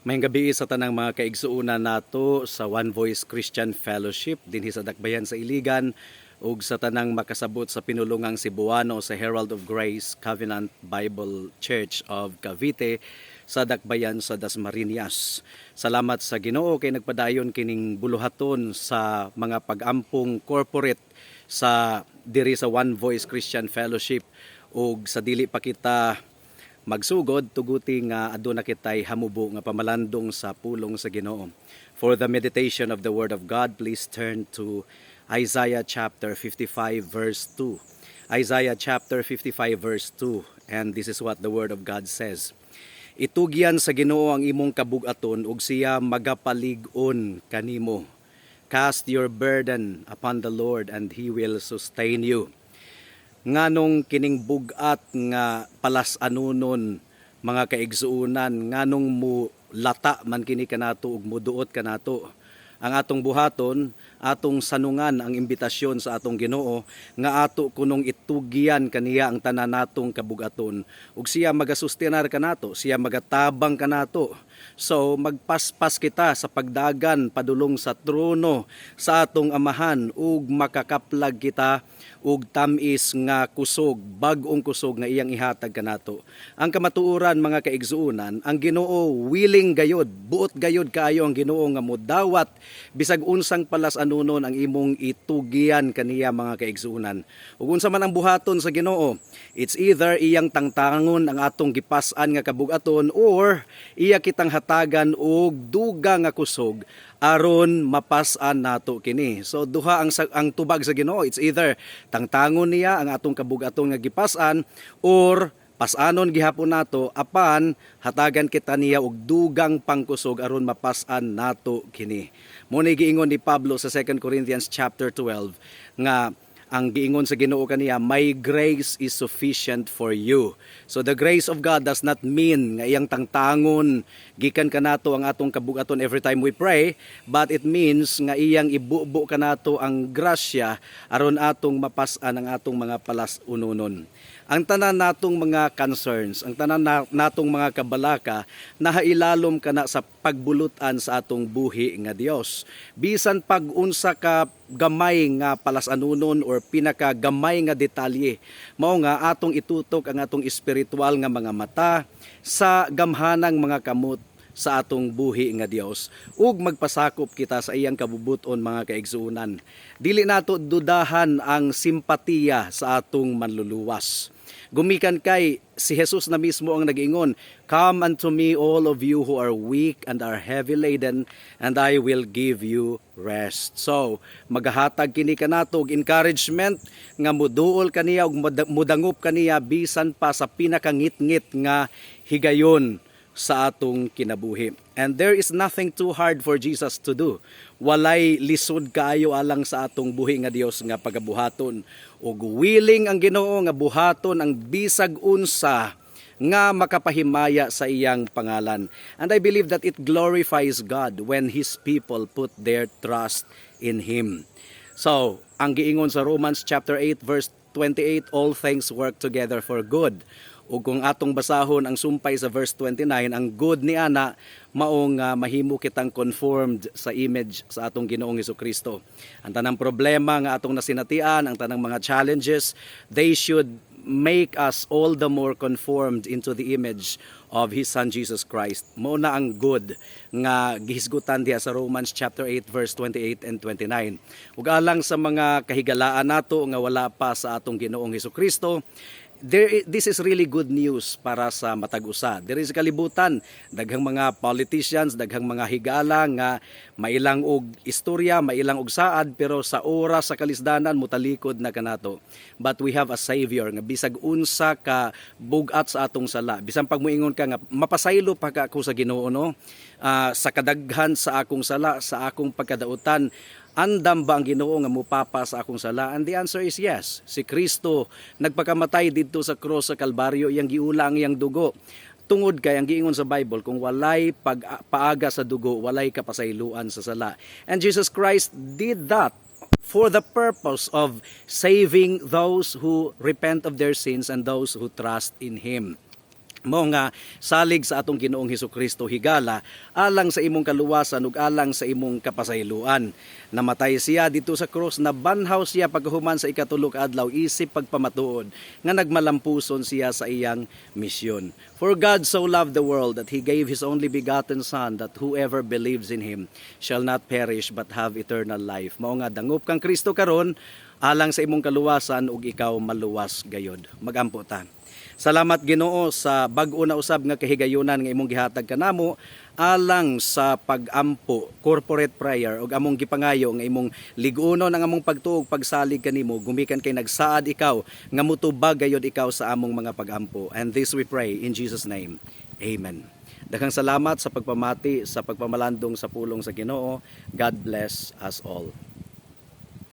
Maayong gabii sa tanang mga kaigsuonan nato sa One Voice Christian Fellowship dinhi sa Dakbayan sa Iligan ug sa tanang makasabot sa pinulungang Cebuano sa Herald of Grace Covenant Bible Church of Cavite sa Dakbayan sa Dasmariñas. Salamat sa Ginoo kay nagpadayon kining buluhaton sa mga pag-ampong corporate sa diri sa One Voice Christian Fellowship. Ug sa dili pa kita magsugod, tuguti nga aduna kitay hamubo nga pamalandong sa pulong sa Ginoo. For the meditation of the word of God, please turn to Isaiah chapter 55 verse 2. Isaiah chapter 55 verse 2, and this is what the word of God says. "Itugyan sa Ginoo ang imong kabug-aton ug siya magapalig-on kanimo." Cast your burden upon the Lord and he will sustain you. Nganong kining bugat nga palas-anunon, mga kaigsuonan? Nganong mu lata man kini kanato ug muduot kanato? Ang atong buhaton, atong sanungan ang imbitasyon sa atong Ginoo nga ato kunong itugyan kaniya ang tanan natong kabugaton ug siya magasustenar kanato, siya magatabang kanato. So magpaspas kita sa pagdagan padulong sa trono sa atong Amahan ug makakaplag kita og tamis nga kusog, bag-ong kusog nga iyang ihatag kanato. Ang kamatuoran, mga kaigsuonan, ang Ginoo willing gayod, buot gayod kaayo ang Ginoo nga modawat bisag unsang palas-anunon ang imong itugyan kaniya, mga kaigsuonan. Ug unsa man ang buhaton sa Ginoo, it's either iyang tangtangon ang atong gipas-an nga kabugaton or iya kitang hatagan og duga nga kusog aron mapas-an nato kini. So duha ang tubag sa Ginoo. It's either tangtangon niya ang atong kabugaton nga gipas-an or pasanon gihapon nato apan hatagan kita niya og dugang pangkusog aron mapas-an nato kini. Mao ni giingon ni Pablo sa 2 Corinthians chapter 12 nga ang giingon sa Ginoo kaniya, "My grace is sufficient for you." So the grace of God does not mean nga iyang tangtangon gikan kanato ang atong kabugaton every time we pray, but it means nga iyang ibubo kanato ang grasya aron atong mapas-an ang atong mga palas-unonon. Ang tanan natong mga concerns, ang tanan natong mga kabalaka, nahailalom kana sa pagbulutan sa atong buhi nga Dios. Bisan pag unsa ka gamay nga palas-anunon or pinaka gamay nga detalye, mao nga atong itutok ang atong espiritual nga mga mata sa gamhanang mga kamot sa atong buhi nga Dios ug magpasakop kita sa iyang kabubuton, mga kaigsuonan. Dili nato dudahan ang simpatiya sa atong Manluluwas. Gumikan kay si Jesus na mismo ang nag-ingon, "Come unto me, all of you who are weak and are heavy laden, and I will give you rest." So, magahatag kini kanato og encouragement nga muduol kaniya ug mudangop kaniya bisan pa sa pinakangitngit nga higayon sa atong kinabuhi. And there is nothing too hard for Jesus to do. Walay lisod kaayo alang sa atong buhi nga Dios nga pagabuhaton. Ug willing ang Ginoo nga buhaton ang bisag unsa nga makapahimaya sa iyang pangalan. And I believe that it glorifies God when His people put their trust in Him. So, ang giingon sa Romans chapter 8 verse 28, all things work together for good. Ug kung atong basahon ang sumpay sa verse 29, ang good ni ana maong mahimo kitang conformed sa image sa atong Ginoong Kristo. Ang tanang problema nga atong nasinatian, ang tanang mga challenges, they should make us all the more conformed into the image of His Son Jesus Christ. Mao na ang good nga gihisgutan diha sa Romans chapter 8 verse 28 and 29. Ug alang sa mga kahigalaan nato nga wala pa sa atong Ginoong Kristo, this is really good news para sa matag usa. Diri sa kalibutan, daghang mga politicians, daghang mga higala nga mailang og istorya, mailang og saad, pero sa oras sa kalisdanan mutalikod na kanato. But we have a Savior nga bisag unsa ka bugat sa atong sala, bisan pag muingon ka nga mapasaylo pa ka ako sa Ginoo, no? Ah, sa kadaghan sa akong sala, sa akong pagkadautan, andam ba ang Ginoo nga mupapa sa akong sala? And the answer is yes. Si Kristo nagpakamatay didto sa cross sa Kalbaryo, iyang giula ang iyang dugo. Tungod kay ang giingon sa Bible, kung walay pag paaga sa dugo, walay kapasayloan sa sala. And Jesus Christ did that for the purpose of saving those who repent of their sins and those who trust in Him. Mao nga salig sa atong Ginoong Hesukristo, higala, alang sa imong kaluwasan ug alang sa imong kapasayloan. Namatay siya didto sa krus, nabanhaw siya pagkahuman sa ikatulo ka adlaw isip pagpamatuod nga nagmalampuson siya sa iyang misyon. For God so loved the world that he gave his only begotten Son, that whoever believes in him shall not perish but have eternal life. Mao nga dangop kang Kristo karon alang sa imong kaluwasan ug ikaw maluwas gayod. Magampo ta. Salamat, Ginoo, sa bag-o na usab nga kahigayunan nga imong gihatag kanamo alang sa pagampo, corporate prayer, ug among gipangayo nga imong lig-unon ang among pagtuo, pagsalig kanimo gumikan kay nagsaad ikaw nga mutubag gayod ikaw sa among mga pagampo. And this we pray in Jesus' name. Amen. Daghang salamat sa pagpamati sa pagpamalandong sa pulong sa Ginoo. God bless us all.